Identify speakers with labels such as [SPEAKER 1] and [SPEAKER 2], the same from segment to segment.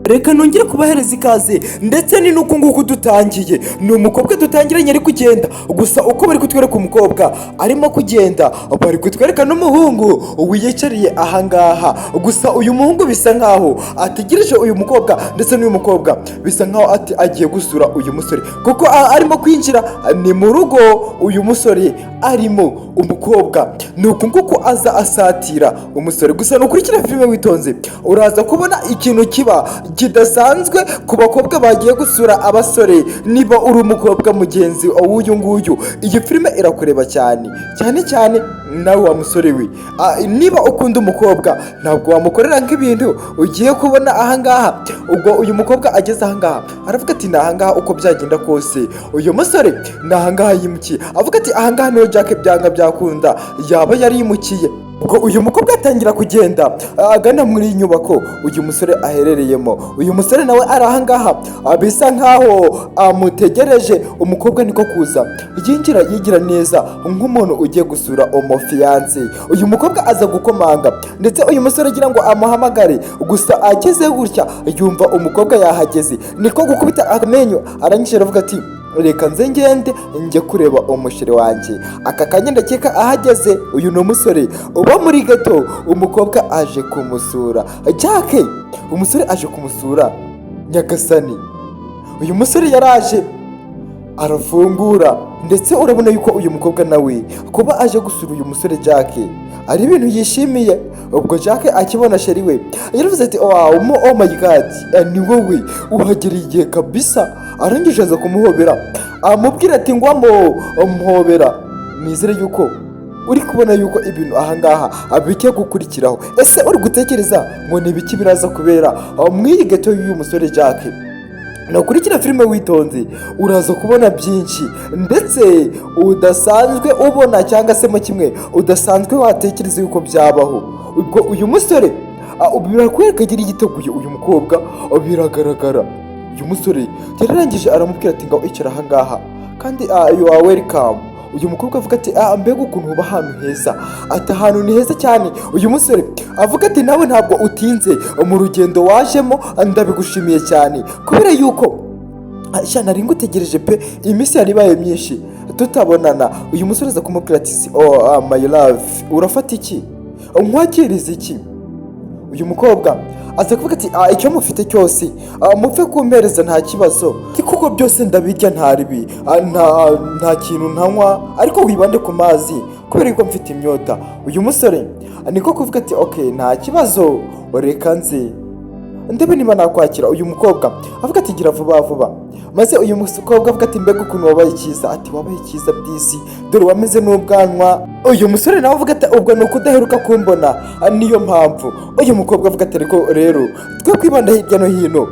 [SPEAKER 1] Reka nongere kubahereza ikaze. Ndetse ni n'uku nguku dutangiye, ni umukobwa dutangiranye ari kugenda. Gusa uko bari kutwereka umukobwa arimo kugenda, bari kutwereka n'umuhungu wiyicariye ahangaha. Gusa uyu muhungu bisa nkaho ategereje uyu mukobwa, ndetse n'uyu mukobwa bisa nkaho ati agiye gusura uyu musore, kuko arimo kwinjira ni mu rugo uyu musore arimo. Umukobwa ni uku nguku aza asatira umusore. Gusa nukurikira filime witonze, uraza kubona ikintu kiba kidasanzwe ku bakobwa bagiye gusura abasore. Niba uri umukobwa mugenzi w'uyu nguyu, iyi filime irakureba cyane cyane cyane. Nawe wa musore we, niba ukunda umukobwa, ntabwo wamukorera nk'ibintu ugiye kubona ahangaha. Ubwo uyu mukobwa ageze ahangaha, aravuga ati: "Ni ahangaha, uko byagenda kose uyu musore ni ahangaha yimukiye." Avuga ati: "Ahangaha niho Jack byanga byakunda yaba yarimukiye." Ubwo uyu mukobwa atangira kugenda agana muri iyi nyubako uyu musore aherereyemo. Uyu musore nawe ari ahangaha, bisa nkaho amutegereje. Umukobwa niko kuza yinjira, yigira neza nk'umuntu ugiye gusura umufiancé. Uyu mukobwa aza gukomanga, ndetse uyu musore agira ngo amuhamagare. Gusa ageze gutya yumva umukobwa yahageze, niko gukubita amenyo, arangije aravuga ati: "Reka nze ngende njye kureba umuchéri wanjye." Aka kanya ndakeka ahageze. Uyu ni umusore uba muri ghetto, umukobwa aje kumusura. Jack, umusore aje kumusura. Nyagasani, uyu musore yaraje arafungura, ndetse urabona yuko uyu mukobwa nawe kuba aje gusura uyu musore Jack ari ibintu yishimiye. Ubwo Jack akibona chéri we, yaravuze ati: "Wow, oh my God, ni wowe uhagereye igihe kabisa." Arangije aza kumuhobera, amubwira ati: "Ngwamo muhobera." Nizere yuko uri kubona yuko ibintu ahangaha bigiye gukurikiraho. Ese uri gutekereza ngo ni ibiki biraza kubera mu iyi ghetto y'uyu musore Jack? Nukurikira filime witonze, uraza kubona byinshi ndetse udasanzwe ubona, cyangwa se mo kimwe udasanzwe watekereza yuko byabaho. Ubwo uyu musore birakwereka agira yiteguye uyu mukobwa. Biragaragara uyu musore yararangije aramubwira ati: "Ngaho icara ahangaha kandi you are welcome." Uyu mukobwa avuga ati: "Mbega ukuntu uba ahantu heza!" Ati: "Ahantu ni heza cyane." Uyu musore avuga ati: "Nawe ntabwo utinze mu rugendo wajemo, ndabigushimiye cyane, kubera yuko sha nari ngutegereje pe, iminsi yari ibaye myinshi tutabonana." Uyu musore aza kumubwira ati: "Oh my love, urafata iki? Nkwakiriza iki?" Uyu mukobwa aza kuvuga ati: "Icyo mufite cyose mupfe kumpereza, nta kibazo, kuko byose ndabirya, nta ribi. Nta kintu ntanywa, ariko wibande ku mazi kubera yuko mfite imyota." Uyu musore niko kuvuga ati: "Ok, nta kibazo, reka nze ndebe niba nakwakira." Uyu mukobwa avuga ati: "Gira vuba vuba." Maze uyu mukobwa avuga ati: "Mbega ukuntu wabaye cyiza!" Ati: "Wabaye cyiza disi, dore wameze n'ubwanwa." Uyu musore nawe avuga ati: "Ubwo ni uko udaheruka kumbona, niyo mpamvu." Uyu mukobwa avuga ati: "Ariko rero twe kwibanda hirya no hino,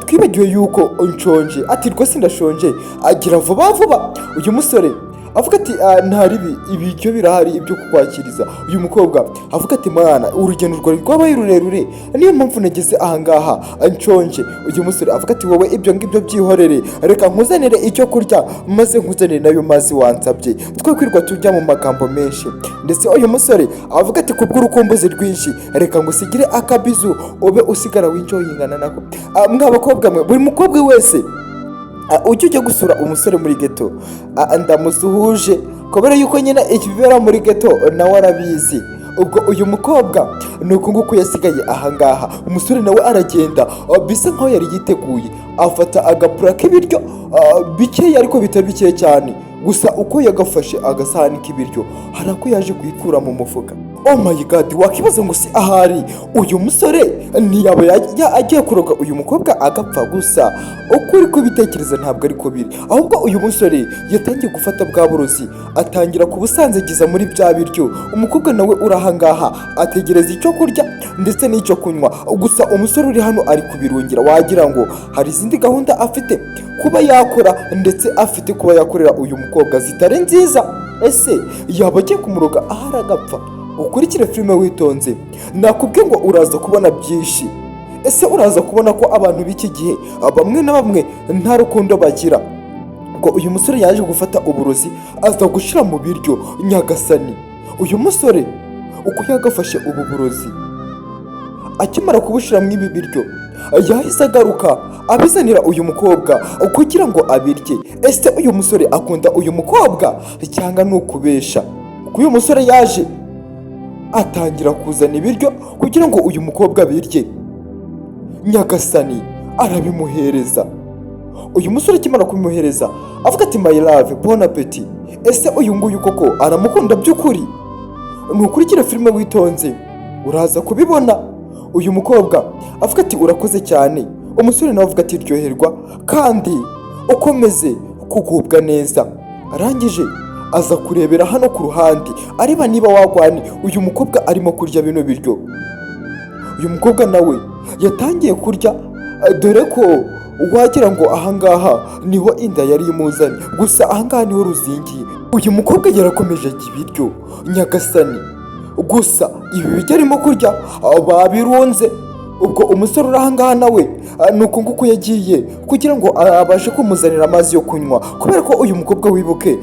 [SPEAKER 1] twibagiwe yuko nshonje." Ati: "Rwose ndashonje, agira vuba vuba." Uyu musore avuga ati: "Nta ribi, ibiryo birahari ibyo kukwakiriza." Uyu mukobwa avuga ati: "Mwana, urugendo rwawe rwabaye rurerure, niyo mpamvu nageze ahangaha nshonje." Uyu musore avuga ati: "Wowe ibyo ngibyo byihorere, reka nkuzanire icyo kurya, maze nkuzanire nayo mazi wansabye, twe kwirwa tujya mu magambo menshi." Ndetse uyu musore avuga ati: "Kubw'urukumbuzi rwinshi, reka ngusigire akabizu, ube usigara w'enjoyingana nako." Mwa bakobwa mwe, buri mukobwa wese ujya ujya gusura umusore muri ghetto, ndamusuhuje, kubera yuko nyine ikibera muri ghetto nawe arabizi. Ubwo uyu mukobwa ni uku nguku yasigaye ahangaha. Umusore nawe aragenda, bisa nkaho yari yiteguye, afata agapura k'ibiryo bikeya ariko bitari bikeya cyane. Gusa uko yagafashe agasahani k'ibiryo, hari ako yaje kuyikura mu mufuka. Oh my God, wakibaza ngo si ahari uyu musore ntiyaba agiye kuroga uyu mukobwa agapfa? Gusa uko uri kubitekereza ntabwo ariko biri. Ahubwo uyu musore yatangiye gufata bwa burozi, atangira kubusanzagiza muri bya biryo. Umukobwa nawe uri ahangaha ategereza icyo kurya ndetse n'icyo kunywa. Gusa umusore uri hano ari kubirungira, wagira ngo hari izindi gahunda afite kuba yakora, ndetse afite kuba yakorera uyu mukobwa zitari nziza. Ese yaba agiye kumuroga ahari agapfa? Ukurikire filime witonze, nakubwiye ngo uraza kubona byinshi. Ese uraza kubona ko abantu b'iki gihe bamwe na bamwe nta rukundo bagira? Ngo uyu musore yaje gufata uburozi, aza gushyira mu biryo. Nyagasani, uyu musore uko yagafashe ubu burozi, akimara kubushyira mu ibi biryo, Yahise agaruka abizanira uyu mukobwa kugira ngo abirye. Ese uyu musore akunda uyu mukobwa cyangwa ni ukubesha? Kuko uyu musore yaje atangira kuzana ibiryo kugira ngo uyu mukobwa abirye. Nyagasani, arabimuhereza. Uyu musore akimara kubimuhereza avuga ati: "My love, bon appétit." Ese uyu nguyu koko aramukunda by'ukuri? Nukurikira filime witonze uraza kubibona. Uyu mukobwa avuga ati: "Urakoze cyane." Umusore nawe avuga ati: "Ryoherwa kandi ukomeze kugubwa neza." Arangije aza kurebera hano ku ruhande, areba niba wagwane uyu mukobwa arimo kurya bino biryo. Uyu mukobwa nawe yatangiye kurya, dore ko wagira ngo ahangaha niho inda yari imuzanye, gusa ahangaha niho ruzingiye. Uyu mukobwa yarakomeje ajya ibiryo. Nyagasani, gusa ibi biryo arimo kurya babirunze. Ubwo umusore uri ahangaha nawe ni uku nguku yagiye kugira ngo abashe kumuzanira amazi yo kunywa, kubera ko uyu mukobwa, wibuke,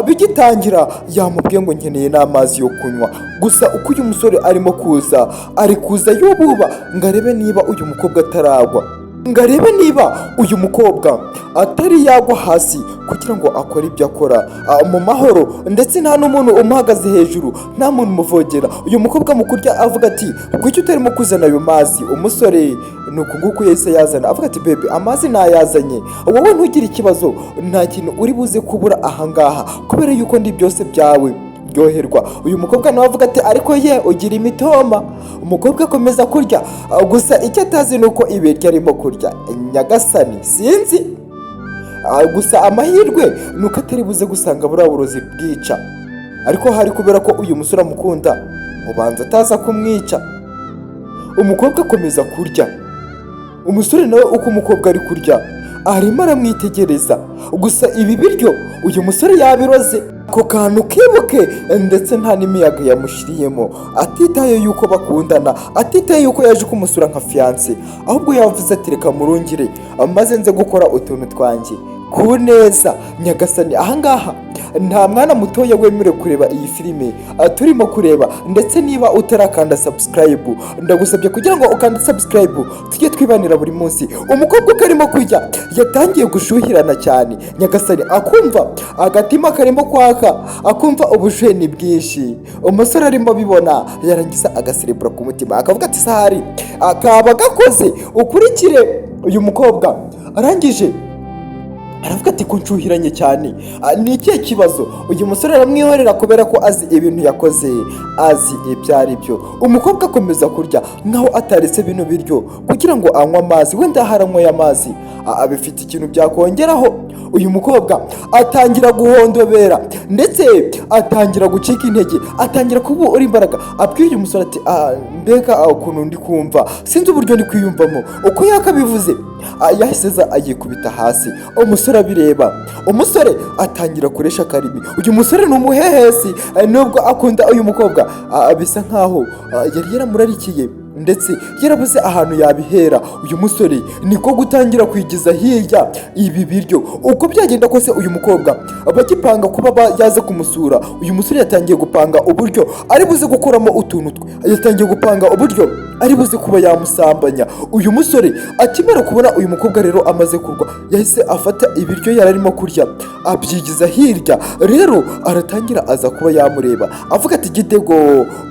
[SPEAKER 1] bigitangira yamubwiye ngo: "Nkeneye n'amazi yo kunywa." Gusa uko uyu musore arimo kuza, ari kuza yububa ngo arebe niba uyu mukobwa ataragwa, ngo arebe niba uyu mukobwa atari yagwa hasi, kugira ngo akore ibyo akora mu mahoro, ndetse nta n'umuntu umuhagaze hejuru, nta muntu umuvogera. Uyu mukobwa mu kurya avuga ati: "Kuki utarimo kuzana ayo mazi?" Umusore ni uku nguku yahise yazana, avuga ati: "Bébé, amazi nayazanye, wowe ntugire ikibazo, nta kintu uri buze kubura ahangaha kubera yuko ndi byose byawe, ryoherwa." Uyu mukobwa nawe avuga ati: "Ariko ye ugira imitoma." Umukobwa akomeza kurya, gusa icyo atazi ni uko ibiryo arimo kurya, nyagasani, sinzi. Gusa amahirwe ni uko atari buze gusanga buriya burozi bwica, ariko hari kubera ko uyu musore amukunda, ubanza ataza kumwica. Umukobwa akomeza kurya. Umusore nawe uko umukobwa ari kurya arimo aramwitegereza. Gusa ibi biryo uyu musore yabiroze, ako kantu kibuke, ndetse nta n'imiyaga yamushyiriyemo, atitaye yuko bakundana, atitaye yuko yaje kumusura nka fiancé, ahubwo yavuze ati: "Reka murungire maze nze gukora utuntu twanjye ku neza." Nyagasani, ahangaha nta mwana mutoya wemerewe kureba iyi filime turimo kureba. Ndetse niba utarakanda subscribe, ndagusabye kugira ngo ukande subscribe tujye twibanira buri munsi. Umukobwa uko arimo kurya yatangiye gushuhirana cyane. Nyagasani, akumva agatima karimo kwaka, akumva ubushuhe ni bwinshi. Umusore arimo abibona, yarangiza agaserebura ku mutima, akavuga ati: "Sahari akaba gakoze." Ukurikire uyu mukobwa, arangije aravuga ati: "Ko nshuhiranye cyane, ni ikihe kibazo?" Uyu musore aramwihorera kubera ko azi ibintu yakoze, azi ibyo ari byo. Umukobwa akomeza kurya nkaho ataretse bino biryo kugira ngo anywe amazi, wenda haranyweye amazi bifite ikintu byakongeraho. Uyu mukobwa atangira guhondobera, ndetse atangira gucika intege, atangira kubura imbaraga. Abwiye uyu musore ati: "Mbega ukuntu ndi kumva, sinzi uburyo ndi kwiyumvamo." Uko yakabivuze yahise aza ayikubita hasi, umusore abireba. Umusore atangira kuresha akarimi. Uyu musore ni umuhehesi, nubwo akunda uyu mukobwa, bisa nkaho yari yaramurarikiye, ndetse yarabuze ahantu yabihera. Uyu musore niko gutangira kwigiza hirya ibi biryo. Uko byagenda kose, uyu mukobwa bagipanga kuba yaza kumusura, uyu musore yatangiye gupanga uburyo ari buze gukoramo utuntu twe, yatangiye gupanga uburyo ari buze kuba yamusambanya. Uyu musore akimara kubona uyu mukobwa rero amaze kurwa, yahise afata ibiryo yari arimo kurya abyigiza hirya. Rero aratangira aza kuba yamureba, avuga ati: "Gitego,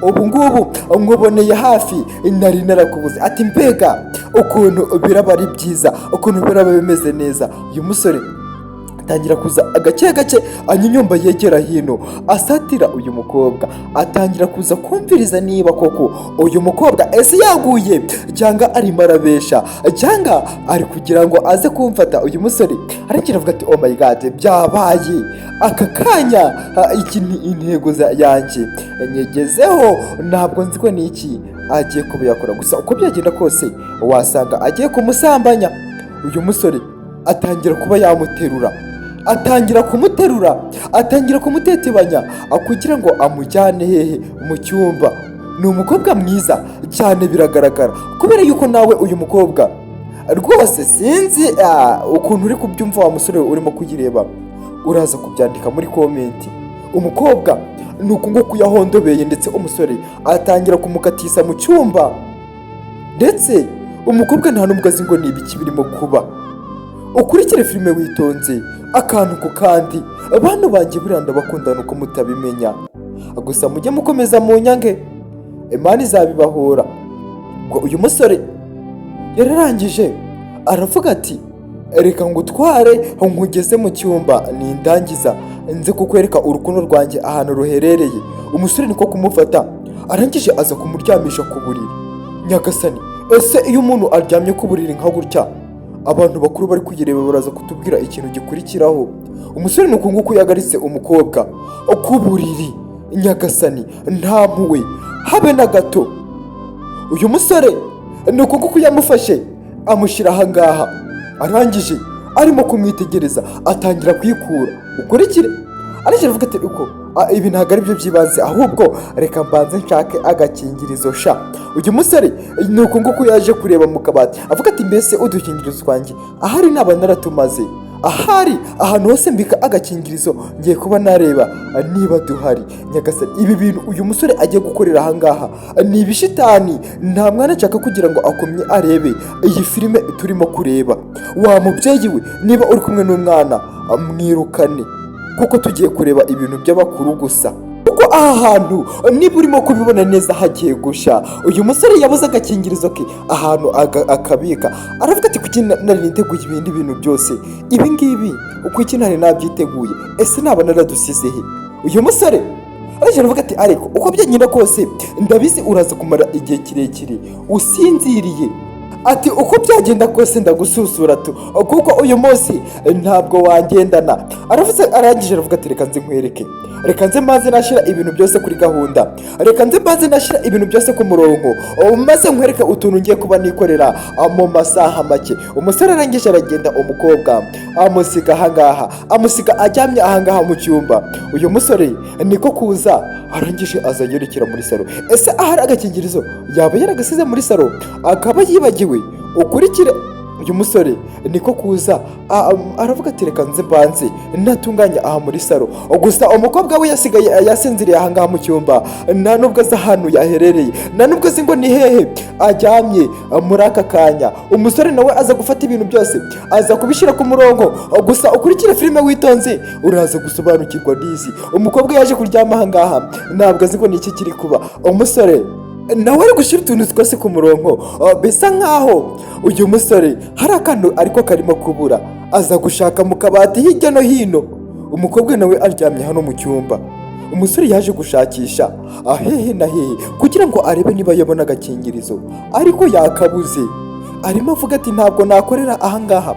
[SPEAKER 1] ubu ngubu nkuboneye hafi, nari narakubuze." Ati: "Mbega ukuntu biraba ari byiza, ukuntu biraba bimeze neza." Uyu musore atangira kuza gake gake, anyunyumba yegera hino, asatira uyu mukobwa, atangira kuza kumviriza niba koko uyu mukobwa ese yaguye cyangwa arimo arabesha cyangwa ari kugira ngo aze kumfata. Uyu musore arangira avuga ati: "Oh my God, byabaye aka kanya, iki ni intego yanjye nyegezeho." Ntabwo nzi ko ni iki agiye kuba yakora, gusa uko byagenda kose wasanga agiye kumusambanya. Uyu musore atangira kuba yamuterura, atangira kumuterura, atangira kumutetebanya kugira ngo amujyane hehe? Mu cyumba. Ni umukobwa mwiza cyane biragaragara, kubera yuko nawe uyu mukobwa rwose sinzi ukuntu uri kubyumva. Wa musore urimo kuyireba, uraza kubyandika muri comment. Umukobwa ni uku nguku yahondobeye, ndetse umusore atangira kumukatisa mu cyumba, ndetse Umukobwa nta n'ubwo azi ngo ni ibiki birimo kuba. Ukurikire filime witonze, akantu ku kandi. Bantu banjye, buriya ndabakundana uko mutabimenya, gusa mujye mukomeza mu nyange, Imana izabibahora. Ngo uyu musore yararangije aravuga ati: "Reka ngutware nkugeze mu cyumba, nindangiza nze kukwereka urukundo rwanjye ahantu ruherereye." Umusore niko kumufata, arangije aza kumuryamisha ku buriri. Nyagasani, ese iyo umuntu aryamye ku buriri nka gutya, abantu bakuru bari kuyireba baraza kutubwira ikintu gikurikiraho. Umusore ni uku nguku yagaritse umukobwa ku buriri. Nyagasani, nta mpuhwe habe na gato. Uyu musore ni uku nguku yamufashe, amushyira ahangaha, arangije arimo kumwitegereza, atangira kwikura. Ukurikire, arangije aravuga ati: "Uko ibi ntabwo ari byo by'ibanze, ahubwo reka mbanze nshake agakingirizo sha." Uyu musore ni uku nguku yaje kureba mu kabati, avuga ati: "Mbese udukingirizo twanjye ahari naba naratumaze? Ahari ahantu hose mbika agakingirizo, ngiye kuba nareba niba duhari." Nyagasani, ibi bintu uyu musore agiye gukorera ahangaha ni ibishitani. Nta mwana nshaka kugira ngo akomye arebe iyi filime turimo kureba. Wa mubyeyi we, niba uri kumwe n'umwana, mwirukane, kuko tugiye kureba ibintu by'abakuru gusa, kuko aha hantu niba urimo kubibona neza hagiye gusha. Uyu musore yabuze agakingirizo ke ahantu akabika, aravuga ati: "Kuki nari niteguye ibindi bintu byose, ibi ngibi kuki ntari nabyiteguye? Ese naba naradusize he?" Uyu musore arangije aravuga ati: "Ariko uko byagenda kose, ndabizi uraza kumara igihe kirekire usinziriye." Ati: "Uko byagenda kose ndagususura tu, kuko uyu munsi ntabwo wangendana." Aravuze, arangije aravuga ati: "Reka nze nkwereke, reka nze mbanze nashyira ibintu byose kuri gahunda, reka nze mbanze nashyira ibintu byose ku murongo, maze nkwereke utuntu ngiye kuba nikorera mu masaha make." Umusore arangije aragenda, umukobwa amusiga ahangaha, amusiga aryamye ahangaha mu cyumba. Uyu musore niko kuza, arangije aza yerekera muri salo. Ese ahari agakingirizo yaba yaragasize muri salo akaba yibagiwe? Ukurikire, uyu musore niko kuza aravuga ati: "Reka nze mbanze natunganya aha muri salo." Gusa umukobwa we yasigaye yasinziriye ahangaha mu cyumba, nta nubwo azi ahantu yaherereye, nta nubwo azi ngo ni hehe aryamye muri aka kanya. Umusore nawe aza gufata ibintu byose, aza kubishyira ku murongo. Gusa ukurikire filime witonze, uraza gusobanukirwa n'izi. Umukobwa yaje kuryama ahangaha, ntabwo azi ngo ni iki kiri kuba. Umusore nawe ari gushyira utuntu twose ku murongo, bisa nkaho uyu musore hari akantu ariko karimo kubura, aza gushaka mu kabati hirya no hino. Umukobwa nawe aryamye hano mu cyumba. Umusore yaje gushakisha ahehe na hehe kugira ngo arebe niba yabona agakingirizo, ariko yakabuze. Arimo avuga ati: "Ntabwo nakorera ahangaha."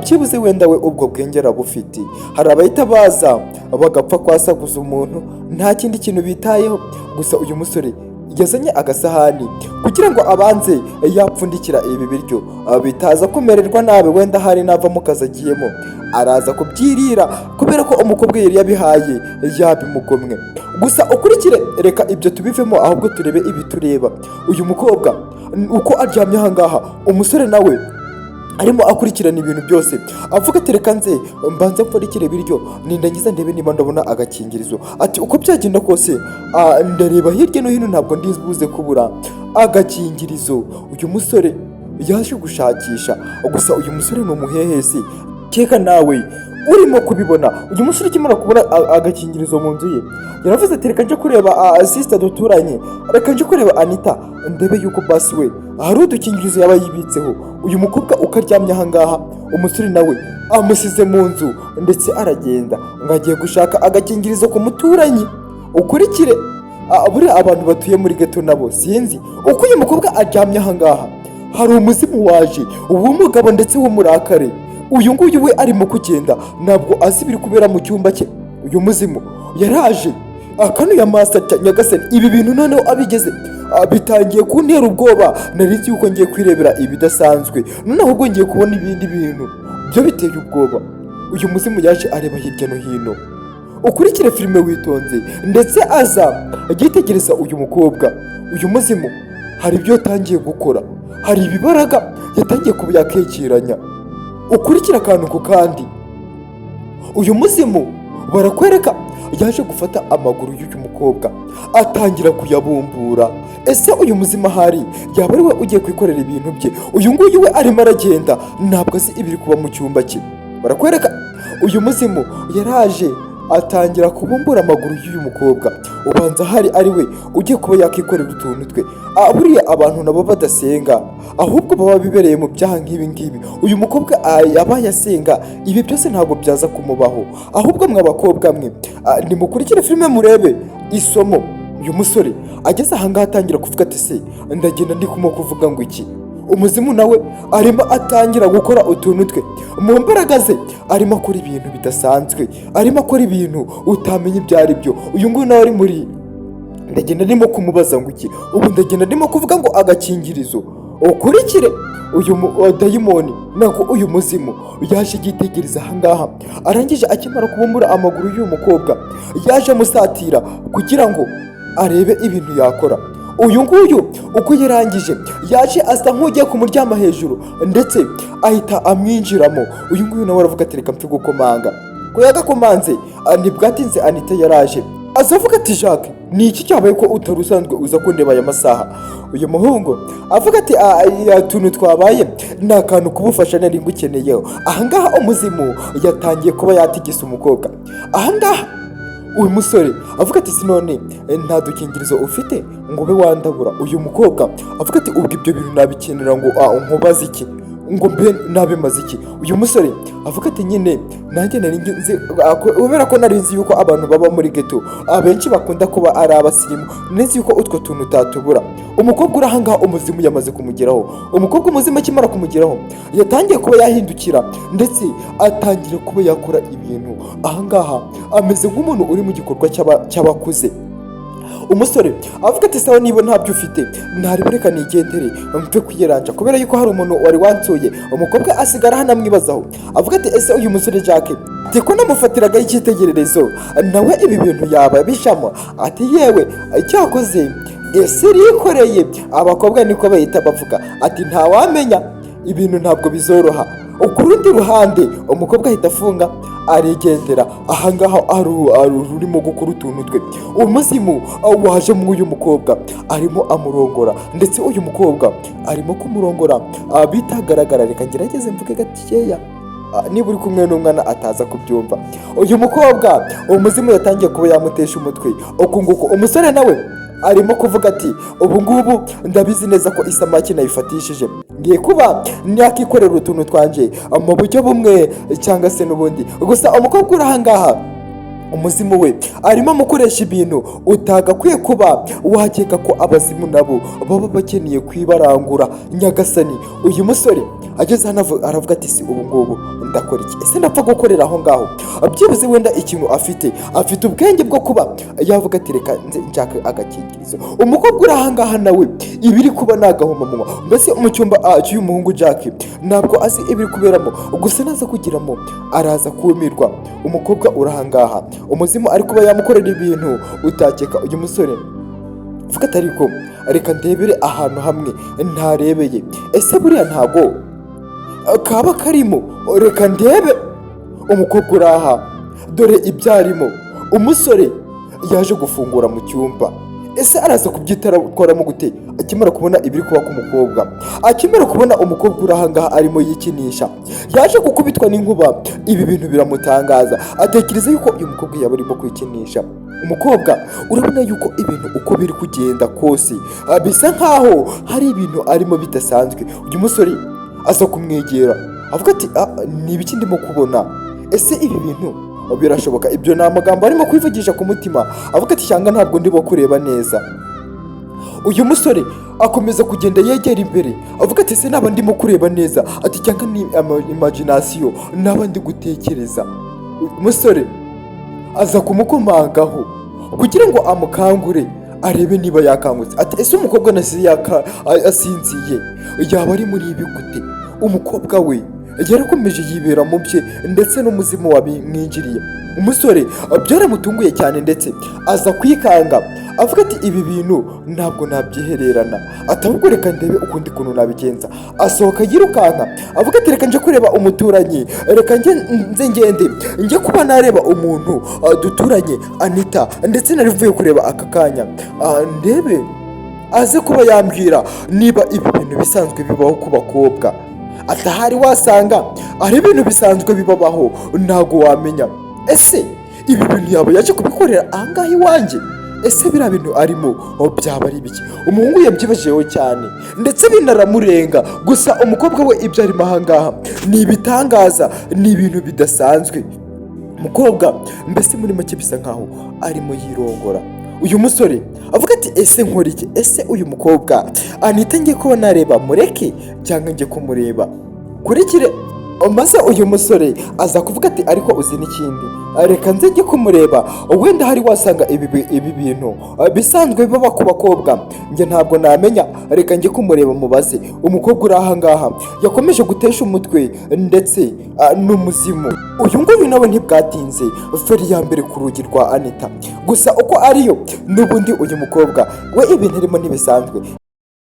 [SPEAKER 1] Byibuze wenda we ubwo bwenge arabufite. Hari abahita baza bagapfa kwasaguza umuntu, nta kindi kintu bitayeho. Gusa uyu musore yazanye agasahani kugira ngo abanze yapfundikira ibi biryo bitaza kumererwa nabi. Wenda hari nava mu kazi agiyemo araza kubyirira, kubera ko umukobwa yari yabihaye, yabimugomwe. Gusa ukurikire, reka ibyo tubivemo, ahubwo turebe ibi tureba. Uyu mukobwa uko aryamye ahangaha, umusore nawe arimo akurikirana ibintu byose, avuga ati: "Reka nze mbanze mpfundikire ibiryo, nindangiza ndebe niba ndabona agakingirizo." Ati: "Uko byagenda kose, ndareba hirya no hino, ntabwo ndibuze kubura agakingirizo." Uyu musore yaje gushakisha, gusa uyu musore ni umuhehesi, keka nawe urimo kubibona. Uyu musore ukimara kubona agakingirizo mu nzu ye, yaravuze ati: "Reka njye kureba sister duturanye, reka njye kureba Anita, ndebe yuko basi we hari udukingirizo yaba yibitseho." Uyu mukobwa uko aryamye ahangaha, umusore nawe amusize mu nzu, ndetse aragenda ngo agiye gushaka agakingirizo ku muturanyi. Ukurikire, buriya abantu batuye muri geto nabo sinzi uko. Uyu mukobwa aryamye ahangaha, hari umuzimu waje w'umugabo ndetse w'umurakare. Uyu nguyu we arimo kugenda, ntabwo azi ibiri kubera mu cyumba cye. Uyu muzimu yaraje akanuye amaso atya: "Nyagasani, ibi bintu noneho abigeze bitangiye kuntera ubwoba. Nari nzi yuko ngiye kwirebera ibidasanzwe, noneho ubwo ngiye kubona ibindi bintu byo biteye ubwoba." Uyu muzimu yaje areba hirya no hino. Ukurikire filime witonze, ndetse aza yitegereza uyu mukobwa. Uyu muzimu hari ibyo yatangiye gukora, hari ibibaraga yatangiye kuba yakekeranya. Ukurikire akantu ku kandi. Uyu muzimu barakwereka yaje gufata amaguru y'uyu mukobwa, atangira kuyabumbura. Ese ibi bintu ni ibiki? Uyu muzimu Ese uyu muzima ahari yaba ari we ugiye kwikorera ibintu bye? Uyu nguyu we arimo aragenda, ntabwo azi ibiri kuba mu cyumba cye. Barakwereka uyu muzimu yaraje atangira kubumbura amaguru y'uyu mukobwa, ubanza hari ari we ugiye kuba yakikorera utuntu twe. Buriya abantu nabo badasenga, ahubwo baba bibereye mu byaha nk'ibi ngibi. Uyu mukobwa yabaye asenga, ibi byose ntabwo byaza kumubaho. Ahubwo mwe abakobwa mwe, nimukurikire filime murebe isomo. Uyu musore ageze ahangaha atangira kuvuga ati: "Se ndagenda ndi kumwe kuvuga ngo iki?" Umuzimu nawe arimo atangira gukora utuntu twe mu mbaraga ze, arimo akora ibintu bidasanzwe, arimo akora ibintu utamenya ibyo ari byo. Uyu nguyu nawe ari muri ndagenda ndimo kumubaza ngo iki? Ubu ndagenda ndimo kuvuga ngo agakingirizo. Ukurikire uyu dayimoni, nako uyu muzimu yaje yitegereza ahangaha. Arangije, akimara kubumbura amaguru y'uyu mukobwa, yaje amusatira kugira ngo arebe ibintu yakora. Uyu nguyu uko yarangije, yaje asa nk'ugiye kumuryama hejuru, ndetse ahita amwinjiramo. Uyu nguyu nawe aravuga ati: "Reka mpfe gukomanga." Ko yagakomanze, ntibwatinze Anita yaraje, aza avuga ati: "Jacques, ni iki cyabaye ko utari usanzwe uza kundeba aya masaha?" Uyu muhungu avuga ati: "Utuntu twabaye ni akantu kubufasha nari ngukeneyeho." Ahangaha umuzimu yatangiye kuba yatigisa umukobwa. Ahangaha uyu musore avuga ati: "Sinone nta dukingirizo ufite ngo ube wandabura?" Uyu mukobwa avuga ati: "Ubwo ibyo bintu nabikenera ngo nkubaze iki, ngo mbe nabimaze iki?" Uyu musore avuga ati: "Nyine nanjye nari nzi kubera ko nari nzi yuko abantu baba muri ghetto abenshi bakunda kuba ari abasirimu, nari nzi yuko utwo tuntu utatubura." Umukobwa uri ahangaha, umuzimu yamaze kumugeraho. Umukobwa, umuzimu akimara kumugeraho, yatangiye kuba yahindukira, ndetse atangira kuba yakora ibintu. Ahangaha ameze nk'umuntu uri mu gikorwa cy'abakuze. Umusore avuga ati: "Sawa, niba ntabyo ufite ntarebe, reka nigendere mpfe kwiyeranja, kubera yuko hari umuntu wari wansuye." Umukobwa asigara hano amwibazaho, avuga ati: "Ese uyu musore Jack, ati ko namufatiragaho icyitegererezo, nawe ibi bintu yaba bishamo?" Ati: "Yewe, icyakoze ese rikoreye abakobwa niko bahita bavuga." Ati: "Ntawamenya, ibintu ntabwo bizoroha." Ku rundi ruhande umukobwa ahita afunga arigendera. Ahangaha ari urimo gukora utuntu twe. Umuzimu waje muri uyu mukobwa arimo amurongora, ndetse uyu mukobwa arimo kumurongora bitagaragara. Reka ngerageze mvuge gakeya, niba uri kumwe n'umwana ataza kubyumva. Uyu mukobwa umuzimu yatangiye kuba yamutesha umutwe uku nguku. Umusore nawe arimo kuvuga ati: "Ubu ngubu ndabizi neza ko isamaki nayifatishije, ngiye kuba nakikorera utuntu twanjye mu buryo bumwe cyangwa se n'ubundi." Gusa umukobwa uri ahangaha, umuzimu we arimo amukoresha ibintu utagakwiye kuba wakeka ko abazimu nabo baba bakeneye kwibarangura. Nyagasani, uyu musore ageze hano aravuga ati: "Si ubu ngubu ndakora iki? Ese ndapfa gukorera aho ngaho?" Byibuze wenda ikintu afite, afite ubwenge bwo kuba yavuga ati: "Reka nze nshake agakingirizo." Umukobwa uri ahangaha nawe ibiri kuba ni agahomamunwa. Mbese mu cyumba cy'uyu muhungu Jack ntabwo azi ibiri kuberamo, gusa naza kugiramo araza kumirwa. Umukobwa uri ahangaha, umuzimu ari kuba yamukorera ibintu utakeka. Uyu musore vuga ati: "Ariko reka ndebere ahantu hamwe ntarebeye. Ese buriya ntago kaba karimo? Reka ndebe." Umukobwa uri aha, dore ibyo arimo. Umusore yaje gufungura mu cyumba. Ese araza kubyitwaramo gute akimara kubona ibiri kuba ku mukobwa? Akimara kubona umukobwa uri ahangaha arimo yikinisha, yaje gukubitwa n'inkuba. Ibi bintu biramutangaza, atekereza yuko uyu mukobwa yaba arimo kwikinisha. Umukobwa urabona yuko ibintu uko biri kugenda kose, bisa nkaho hari ibintu arimo bidasanzwe. Uyu musore aza kumwegera avuga ati: "Ni ibiki ndimo kubona? Ese ibi bintu birashoboka?" Ibyo ni amagambo arimo kwivugisha ku mutima, avuga ati: "Cyangwa ntabwo ndimo kureba neza?" Uyu musore akomeza kugenda yegera imbere, avuga ati: "Ese naba ndimo kureba neza?" Ati: "Cyangwa ni imagination, naba ndi gutekereza?" Umusore aza kumukomangaho kugira ngo amukangure, arebe niba yakangutse. Ati: "Ese umukobwa nasize asinziye yaba ari muri ibi gute?" Umukobwa we yarakomeje yibera mu bye, ndetse n'umuzimu wabimwinjiriye. Umusore byaramutunguye cyane, ndetse aza kwikanga, avuga ati: "Ibi bintu ntabwo nabyihererana." Ati: "Ahubwo reka ndebe ukundi kuntu nabigenza." Asohoka yirukanka, avuga ati: "Reka nje kureba umuturanyi, reka nje nze ngende njye kuba nareba umuntu duturanye Anita, ndetse nari mvuye kureba aka kanya, ndebe." Aze kuba yambwira niba ibi bintu bisanzwe bibaho ku bakobwa. Atahari wasanga ari ibintu bisanzwe bibabaho, ntabwo wamenya. Ese ibi bintu yaba yaje kubikorera ahangaha iwanjye? Ese biriya bintu arimo, oh, byaba ari ibiki? Umuhungu yabyibajijeho cyane, ndetse binaramurenga. Gusa umukobwa we, ibyo arimo ahangaha ni ibitangaza, ni ibintu bidasanzwe. Umukobwa mbese muri make bisa nkaho arimo yirongora. Uyu musore avuga ati: "Ese nkora iki? Ese uyu mukobwa Anita ngiye kuba nareba mureke, cyangwa njye kumureba?" Kurikire. Maze uyu musore aza kuvuga ati: "Ariko uzi n'ikindi? Reka nze njye kumureba, wenda hari wasanga ibi bintu bisanzwe biba ku bakobwa, njye ntabwo namenya. Reka njye kumureba mubaze." Umukobwa uri aha ngaha yakomeje gutesha umutwe ndetse n'umuzimu. Uyu nguyu nawe ntibwatinze, feri ya mbere ku rugi rwa Anita. Gusa uko ariyo n'ubundi, uyu mukobwa we ibintu arimo ntibisanzwe.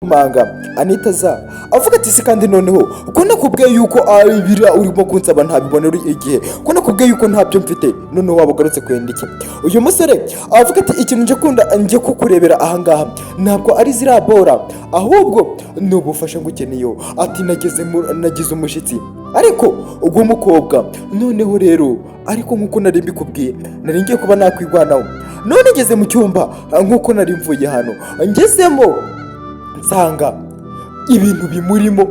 [SPEAKER 1] Manga Anita za avuga ati: "Si kandi noneho ko nakubwiye yuko ari biriya urimo kunsaba ntabibonera igihe, ko nakubwiye yuko ntabyo mfite, noneho waba ugarutse kwenda iki?" Uyu musore avuga ati: "Ikintu nje kunda nje kukurebera ahangaha ntabwo ari ziriya bora, ahubwo ni ubufasha ngukeneyeho." Ati: "Nagize umushyitsi, ariko ubwo mukobwa noneho rero, ariko nk'uko nari mbikubwiye, nari ngiye kuba nakwirwanaho. None ngeze mu cyumba, nk'uko nari mvuye hano, ngezemo nsanga ibintu bimurimo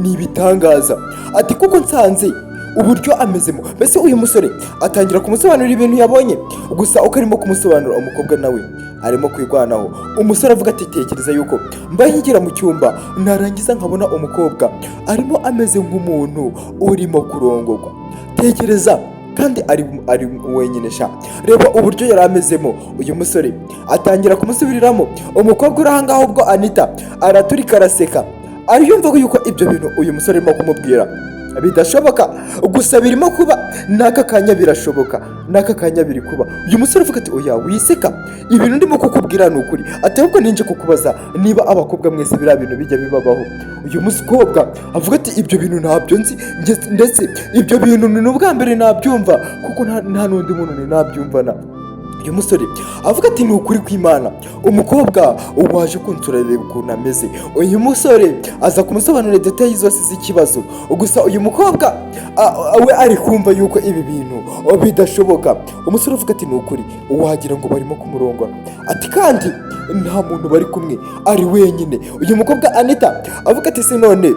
[SPEAKER 1] ni ibitangaza." Ati: "Kuko nsanze uburyo amezemo." Mbese uyu musore atangira kumusobanurira ibintu yabonye. Gusa uko arimo kumusobanurira, umukobwa nawe arimo kwirwanaho. Umusore avuga ati: "Tekereza yuko mbaye nkigera mu cyumba, narangiza nkabona umukobwa arimo ameze nk'umuntu urimo kurongorwa. Tekereza kandi ari wenyine sha, reba uburyo yari amezemo." Uyu musore atangira kumusubiriramo. Umukobwa uri ahangaha ubwo Anita araturika araseka, ariyumva yuko ibyo bintu uyu musore arimo kumubwira bidashoboka. Gusa birimo kuba n'aka kanya, birashoboka n'aka kanya biri kuba. Uyu musore avuga ati: "Oya, wiseka, ibintu ndimo kukubwira ni ukuri." Ati: "Ahubwo ninje kukubaza niba abakobwa mwese biriya bintu bijya bibabaho." Uyu mukobwa avuga ati: "Ibyo bintu ntabyo nzi, ndetse ibyo bintu ni n'ubwa mbere nabyumva, kuko nta n'undi muntu nabyumvana." Uyu musore avuga ati: "Ni ukuri kw'Imana, umukobwa waje kunsura, reba ukuntu ameze." Uyu musore aza kumusobanurira détails zose z'ikibazo. Gusa uyu mukobwa we ari kumva yuko ibi bintu bidashoboka. Umusore avuga ati: "Ni ukuri, wagira ngo barimo kumurongora." Ati: "Kandi nta muntu bari kumwe, ari wenyine." Uyu mukobwa Anita avuga ati: "Se none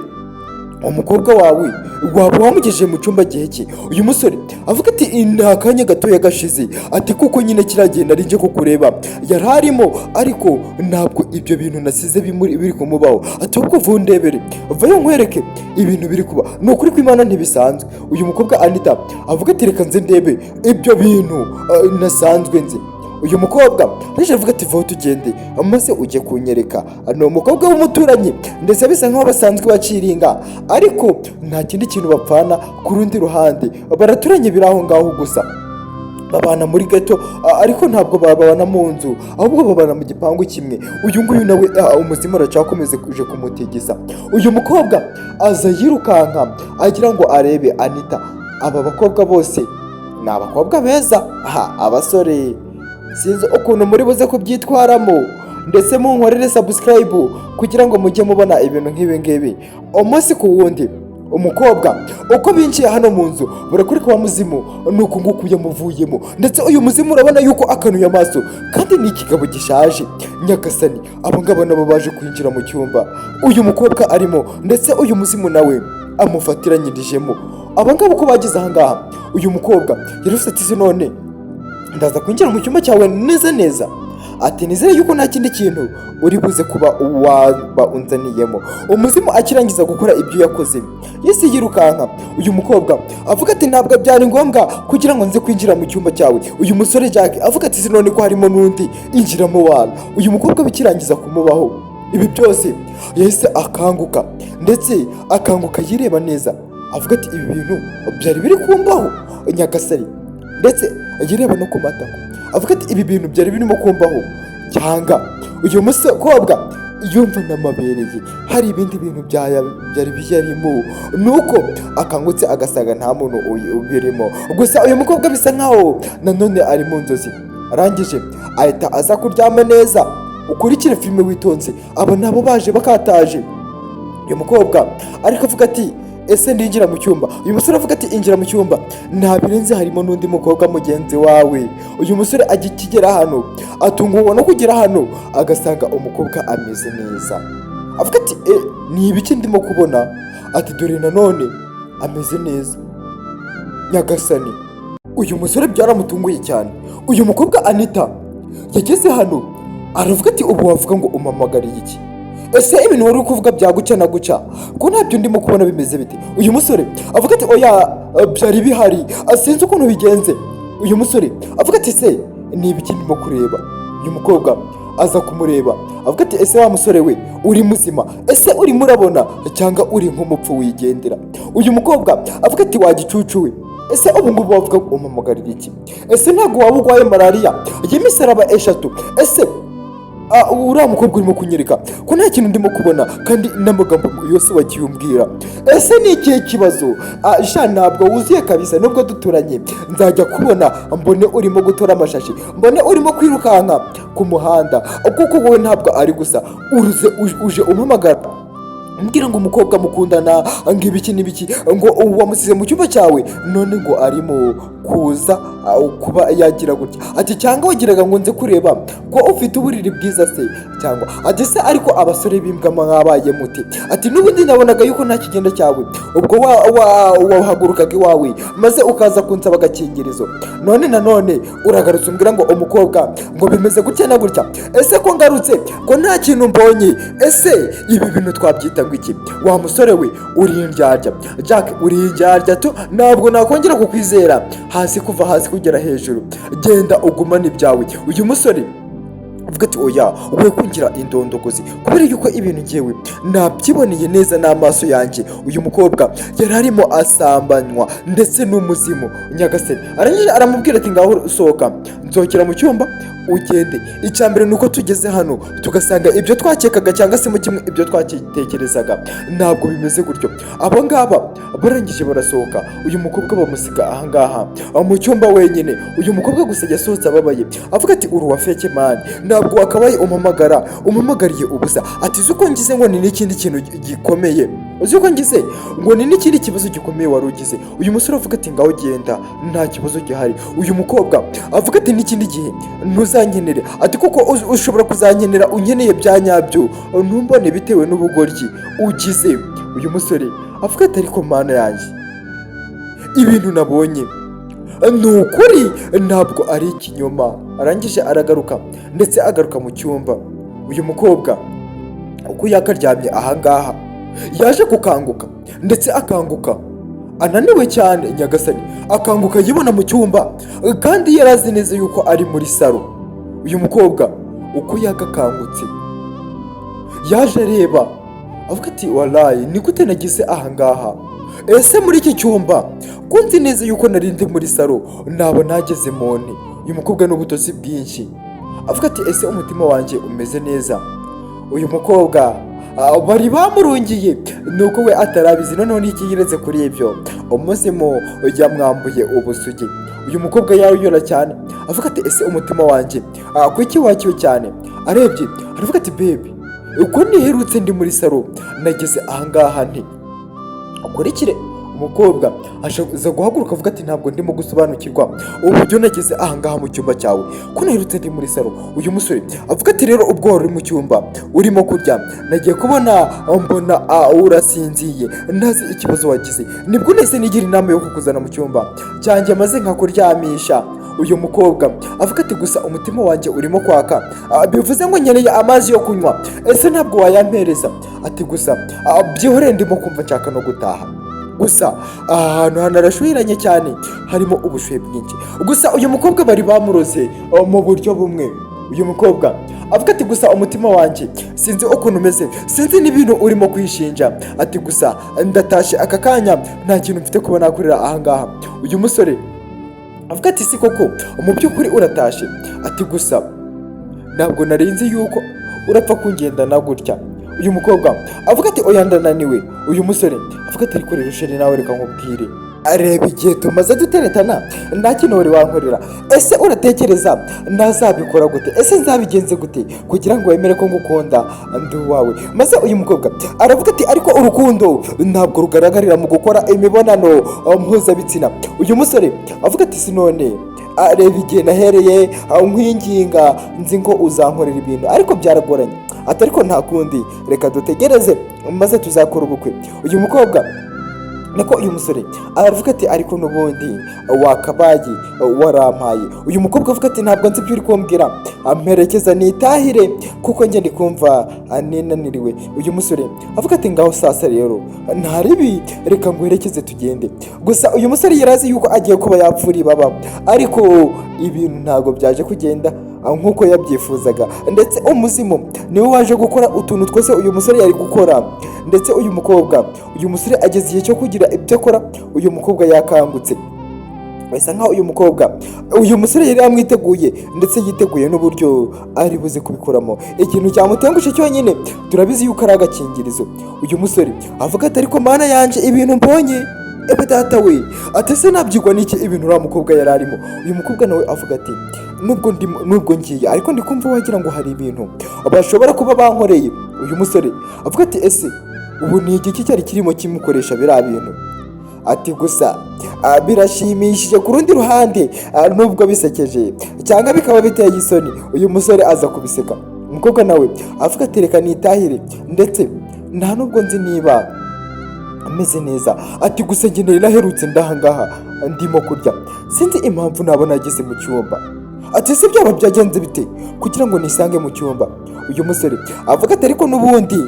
[SPEAKER 1] umukobwa wawe waba wamugejeje mu cyumba gihe ki?" Uyu musore avuga ati: "Ni akanya gatoya gashize." Ati: "Kuko nyine kiriya gihe nari nje kukureba yari arimo, ariko ntabwo ibyo bintu nasize biri kumubaho." Ati: "Ahubwo vundebere, vayo nkwereke ibintu biri kuba, ni ukuri kw'Imana ntibisanzwe." Uyu mukobwa Anita avuga ati: "Reka nze ndebe ibyo bintu nasanzwe nzi." Uyu mukobwa rije avuga ati: "Vaho tugende, maze ujye kunyereka." Ni umukobwa w'umuturanyi, ndetse bisa nkaho basanzwe baciringa, ariko nta kindi kintu bapfana ku rundi ruhande. Baraturanye biri aho ngaho gusa, babana muri gato, ariko ntabwo babana mu nzu, ahubwo babana mu gipangu kimwe. Uyu nguyu nawe umuzimu aracyakomeze kuje kumutegeza. Uyu mukobwa aza yirukanka agira ngo arebe Anita. Aba bakobwa bose ni abakobwa beza. Aha abasore, sinzi ukuntu muri buze kubyitwaramo, ndetse munkorere subscribe kugira ngo mujye mubona ibintu nk'ibi ngibi umunsi ku wundi. Umukobwa uko binjiye hano mu nzu, barakwereka wa muzimu ni uku nguku yamuvuyemo. Ndetse uyu muzimu urabona yuko akanuye amaso, kandi ni ikigabo gishaje. Nyagasani, abo ngabo nabo baje kwinjira mu cyumba uyu mukobwa arimo, ndetse uyu muzimu nawe amufatiraranyirijemo. Aba ngabo uko bageze aha ngaha, uyu mukobwa yarufite ati: "None ndaza kwinjira mu cyumba cyawe neza neza." Ati: "Nizere yuko nta kindi kintu uri buze kuba waba unzaniyemo." Umuzimu akirangiza gukora ibyo yakoze, yisi yirukanka. Uyu mukobwa avuga ati: "Ntabwo byari ngombwa kugira ngo nze kwinjira mu cyumba cyawe." Uyu musore Jack avuga ati: "None ko harimo n'undi, injiramo wana." Uyu mukobwa bikirangiza kumubaho ibi byose, yahise akanguka, ndetse akanguka yireba neza, avuga ati: "Ibi bintu byari biri kumbaho, nyagasani." Ndetse yireba no ku matako, avuga ati: "Ibi bintu byari birimo kumbaho cyangwa?" Uyu mukobwa yumva n'amabereye hari ibindi bintu byari biyarimo, nuko akangutse agasanga nta muntu ubirimo. Gusa uyu mukobwa bisa nkaho nanone ari mu nzozi. Arangije ahita aza kuryama neza. Ukurikire filime witonze. Aba nabo baje bakataje. Uyu mukobwa ariko avuga ati: "Ese ndinjira mu cyumba?" Uyu musore avuga ati: "Injira mu cyumba, nta birenze, harimo n'undi mukobwa mugenzi wawe." Uyu musore ajya ikigera hano, atungurwa no kugera hano agasanga umukobwa ameze neza. Avuga ati: "E, ni ibiki ndimo kubona?" Ati: "Dore nanone ameze neza, nyagasani." Uyu musore byaramutunguye cyane. Uyu mukobwa Anita yageze hano aravuga ati: "Ubu wavuga ngo umpamagariye iki? Ese ibintu wari uri kuvuga bya guca na guca, ko ntabyo ndimo kubona, bimeze bite?" Uyu musore avuga ati: "Oya, byari bihari, sinzi ukuntu bigenze." Uyu musore avuga ati: "Se ni ibiki ndimo kureba?" Uyu mukobwa aza kumureba, avuga ati: "Ese wa musore we, uri muzima? Ese urimo urabona cyangwa uri nk'umupfu wigendera?" Uyu mukobwa avuga ati: "Wa gicucu we, ese ubu ngubu wavuga ngo umpamagarira iki? Ese ntabwo waba urwaye malariya y'imisaraba eshatu? Ese uriya mukobwa urimo kunyereka ko nta kintu ndimo kubona, kandi n'amagambo yose wagiye umbwira, ese ni ikihe kibazo? Sha, ntabwo wuzuye kabisa. Nubwo duturanye, nzajya kubona mbone urimo gutora amashashi, mbone urimo kwirukanka ku muhanda, kuko wowe ntabwo ari gusa uruze uje umpamagara mbwira ngo umukobwa mukundana, ngo ibiki n'ibiki, ngo ubu wamusize mu cyumba cyawe, none ngo arimo kuza kuba yagira gutya." Ati: "Cyangwa wagiraga ngo nze kureba ko ufite uburiri bwiza se cyangwa?" Ati: "Se ariko abasore b'imbwa mwabaye muti?" Ati: "N'ubundi nabonaga yuko nta kigenda cyawe ubwo wahagurukaga iwawe maze ukaza kunsaba agakingirizo, none nanone uragarutse umbwira ngo umukobwa ngo bimeze gutya na gutya. Ese ko ngarutse ko nta kintu mbonye, ese ibi bintu twabyita ngo iki? Wa musore we, uri indyarya. Jack, uri indyarya tu, ntabwo nakongera kukwizera hasi kuva hasi kugera hejuru. Genda ugumane ibyawe." Uyu musore avuga ati: "Oya, we kungira indondogozi, kubera yuko ibintu ngewe nabyiboneye neza n'amaso yanjye. Uyu mukobwa yari arimo asambanywa ndetse n'umuzimu, nyagasani." Arangije aramubwira ati: "Ngaho sohoka, nzogera mu cyumba ugende." Icya mbere ni uko tugeze hano tugasanga ibyo twakekaga cyangwa se mu kimwe ibyo twatekerezaga ntabwo bimeze gutyo. Abo ngaba barangije barasohoka, uyu mukobwa bamusiga ahangaha mu cyumba wenyine. Uyu mukobwa gusa yasohotse ababaye, avuga ati: "Uri uwa fake man, ntabwo wakabaye umpamagara, umpamagariye ubusa." Ati: "Uzi uko ngize ngo ni n'ikindi kintu gikomeye, uzi uko ngize ngo ni n'ikindi kibazo gikomeye wari ugize." Uyu musore avuga ati: "Ngaho genda, nta kibazo gihari." Uyu mukobwa avuga ati: "N'ikindi gihe ntuzankenere." Ati: "Kuko ushobora kuzankenera unkeneye bya nyabyo ntumbone bitewe n'ubugoryi ugize." Uyu musore avuga ati: "Ariko mana yanjye, ibintu nabonye ni ukuri, ntabwo ari ikinyoma." Arangije aragaruka, ndetse agaruka mu cyumba. Uyu mukobwa uko yakaryamye ahangaha yaje gukanguka, ndetse akanguka ananiwe cyane, nyagasani. Akanguka yibona mu cyumba kandi yari azi neza yuko ari muri salo. Uyu mukobwa uko yagakangutse yaje areba, avuga ati: "Warayi, ni gute nageze ahangaha? Ese muri iki cyumba ko nzi neza yuko nari ndi muri salo, naba nageze mu nti?" Uyu mukobwa n'ubutotsi bwinshi avuga ati: "Ese umutima wanjye umeze neza?" Uyu mukobwa bari bamurungiye nuko we atarabizi. Noneho n'ikigeretse kuri ibyo, umuzimu yamwambuye ubusugi. Uyu mukobwa yayora cyane, avuga ati: "Ese umutima wanjye kuki wakiwe cyane?" Arebye aravuga ati: "Baby, uko niherutse ndi muri salo, nageze ahangaha nti?" Ukurikire, umukobwa aza guhaguruka, avuga ati: "Ntabwo ndimo gusobanukirwa uburyo nageze ahangaha mu cyumba cyawe, ko naherutse ndi muri salo." Uyu musore avuga ati: "Rero ubwo wari uri mu cyumba urimo kurya, nagiye kubona mbona urasinziye, ntazi ikibazo wagize, nibwo nahise nigira inama yo kukuzana mu cyumba cyanjye maze nkakuryamisha." Uyu mukobwa avuga ati: "Gusa umutima wanjye urimo kwaka, bivuze ngo nkeneye amazi yo kunywa, ese ntabwo wayampereza?" Ati: "Gusa byihorere, ndimo kumva nshaka no gutaha. Gusa aha hantu hanarashuhiranye cyane, harimo ubushyuhe bwinshi." Gusa uyu mukobwa bari bamuroze mu buryo bumwe. Uyu mukobwa avuga ati: "Gusa umutima wanjye sinzi ukuntu umeze, sinzi n'ibintu urimo kwishinja." Ati: "Gusa ndatashye aka kanya, nta kintu mfite kuba nakorera ahangaha." Uyu musore avuga ati: "Si koko, mu by'ukuri uratashe?" Ati: "Gusa ntabwo narinzi yuko urapfa kungendana gutya." Uyu mukobwa avuga ati: "Oya, ndananiwe." Uyu musore avuga ati: "Ariko rero chérie, nawe reka nkubwire, reba igihe tumaze duteretana, nta kintu wari wankorera. Ese uratekereza nazabikora gute? Ese nzabigenze gute kugira ngo wemere ko ngukunda, ndi uwawe?" Maze uyu mukobwa aravuga ati: "Ariko urukundo ntabwo rugaragarira mu gukora imibonano mpuzabitsina." Uyu musore avuga ati: "Si none reba igihe nahereye nkwinginga, nzi ngo uzankorera ibintu, ariko byaragoranye." Ati: "Ariko nta kundi, reka dutegereze maze tuzakora ubukwe." Uyu mukobwa, nako uyu musore aravuga ati: "Ariko n'ubundi wakabaye warampaye." Uyu mukobwa avuga ati: "Ntabwo nzi ibyo uri kumbwira, amperekeza nitahire kuko njye ndi kumva ninaniriwe." Uyu musore avuga ati: "Ngaho sasa rero nta ribi, reka nguherekeze tugende." Gusa uyu musore yari azi yuko agiye kuba yapfura ibaba, ariko ibintu ntabwo byaje kugenda nk'uko yabyifuzaga, ndetse umuzimu niwe waje gukora utuntu twose uyu musore yari gukora. Ndetse uyu mukobwa, uyu musore ageze igihe cyo kugira ibyo akora, uyu mukobwa yakangutse. Bisa nkaho uyu mukobwa, uyu musore yari yamwiteguye, ndetse yiteguye n'uburyo ari buze kubikoramo. Ikintu cyamutengushe cyonyine turabizi yuko ari agakingirizo. Uyu musore avuga ati: "Ariko Mana yanje, ibintu mbonye, ebe data we!" Ati: "Ese nabyigwa n'iki ibintu uriya mukobwa yari arimo?" Uyu mukobwa nawe avuga ati: "Nubwo ngiye, ariko ndi kumva wagira ngo hari ibintu bashobora kuba bankoreye." Uyu musore avuga ati: "Ese ubu ni igiki cyari kirimo kimukoresha biriya bintu?" Ati: "Gusa birashimishije ku rundi ruhande, nubwo bisekeje cyangwa bikaba biteye isoni." Uyu musore aza kubiseka. Umukobwa nawe avuga ati: "Reka nitahire, ndetse nta nubwo nzi niba ameze neza." Ati: "Gusa njye nari naherutse ndahangaha ndimo kurya, sinzi impamvu naba nageze mu cyumba." Ati: "Ese byaba byagenze bite kugira ngo nisange mu cyumba?" Uyu musore avuga ati: "Ariko n'ubundi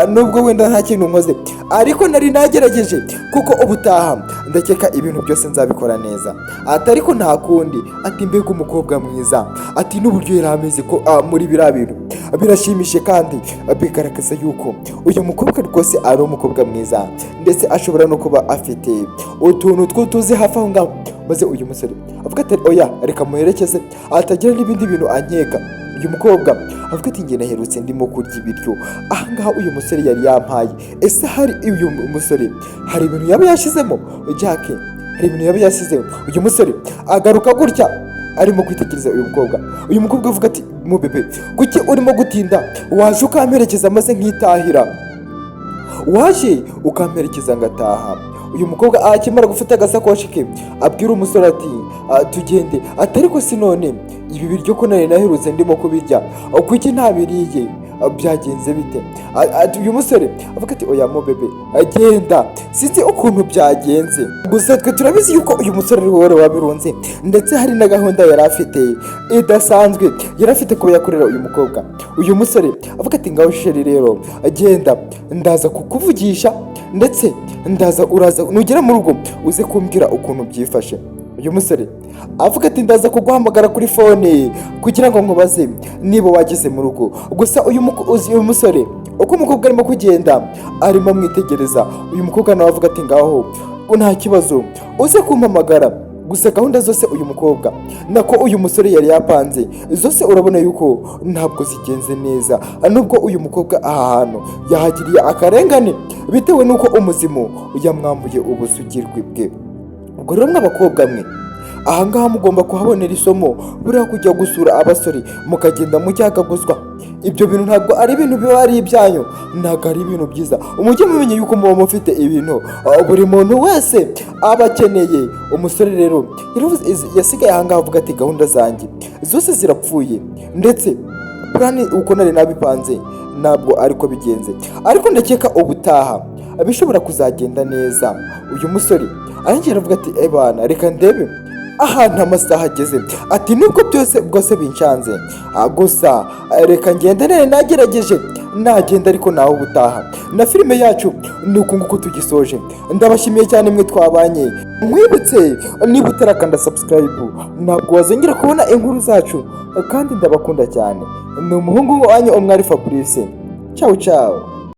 [SPEAKER 1] nubwo wenda nta kintu nkoze, ariko nari nagerageje, kuko ubutaha ndakeka ibintu byose nzabikora neza." Ati: "Ariko nta kundi." Ati: "Mbega umukobwa mwiza!" Ati: "N'uburyo yari ameze ko muri biriya bintu birashimishije, kandi bigaragaza yuko uyu mukobwa rwose ari umukobwa mwiza, ndetse ashobora no kuba afite utuntu tw'utuzi hafi aho ngaho." Maze uyu musore avuga ati: "Oya, reka muherekeze atagira n'ibindi bintu ankeka." Uyu mukobwa avuga ati: "Njye naherutse ndimo kurya ibiryo ahangaha uyu musore yari yampaye. Ese hari uyu musore hari ibintu yaba yashyizemo? Jack hari ibintu yaba yashyizemo?" Uyu musore agaruka gutya arimo kwitegereza uyu mukobwa. Uyu mukobwa avuga ati: "Mu bébé, kuki urimo gutinda? Waje ukamperekeza maze nkitahira, waje ukamperekeza ngataha." Uyu mukobwa akimara gufata agasakoshi ke, abwira umusore ati: "Tugende." Ati: "Ariko si none ibi biryo ko nari naherutse ndimo kubirya, kuki ntabiriye? Byagenze bite?" Ati, uyu musore avuga ati: "Oya mo bébé, agenda, sinzi ukuntu byagenze." Gusa twe turabizi yuko uyu musore ari wowe wabirunze, ndetse hari na gahunda yari afite idasanzwe yari afite kuba yakorera uyu mukobwa. Uyu musore avuga ati: "Ngaho chérie rero agenda, ndaza kukuvugisha, ndetse ndaza uraza nugera mu rugo uze kumbwira ukuntu byifashe." Uyu musore avuga ati: "Ndaza kuguhamagara kuri phone kugira ngo nkubaze niba wageze mu rugo." Gusa uyu musore, uko umukobwa arimo kugenda arimo amwitegereza, uyu mukobwa nawe avuga ati: "Ngaho nta kibazo, uze kumpamagara." Gusa gahunda zose uyu mukobwa, nako uyu musore yari yapanze zose, urabona yuko ntabwo zigenze neza, nubwo uyu mukobwa aha hantu yahagiriye akarengane bitewe n'uko umuzimu yamwambuye ubusugirwe bwe. Ubwo rero mw'abakobwa mwe, ahangaha mugomba kuhabonera isomo. Buriya kujya gusura abasore mukagenda mucyagaguzwa, ibyo bintu ntabwo ari ibintu biba ari ibyanyu, ntabwo ari ibintu byiza. Mujye mumenya yuko muba mufite ibintu buri muntu wese aba akeneye. Umusore rero yasigaye ahangaha avuga ati: "Gahunda zanjye zose zirapfuye, ndetse plan uko nari nabipanze ntabwo ariko bigenze, ariko ndakeka ubutaha bishobora kuzagenda neza." Uyu musore arangije aravuga ati: "Ebana, reka ndebe ahantu amasaha ageze." Ati: "Nubwo byose bwose binshanze, gusa reka ngende, nari nagerageje, nagenda, ariko nawe ubutaha." Na filime yacu ni uku nguku tugisoje. Ndabashimiye cyane mwe twabanye. Nkwibutse, niba utarakanda subscribe ntabwo wazongera kubona inkuru zacu, kandi ndabakunda cyane. Ni umuhungu wanyu Umwari Fabrice. Ciao ciao.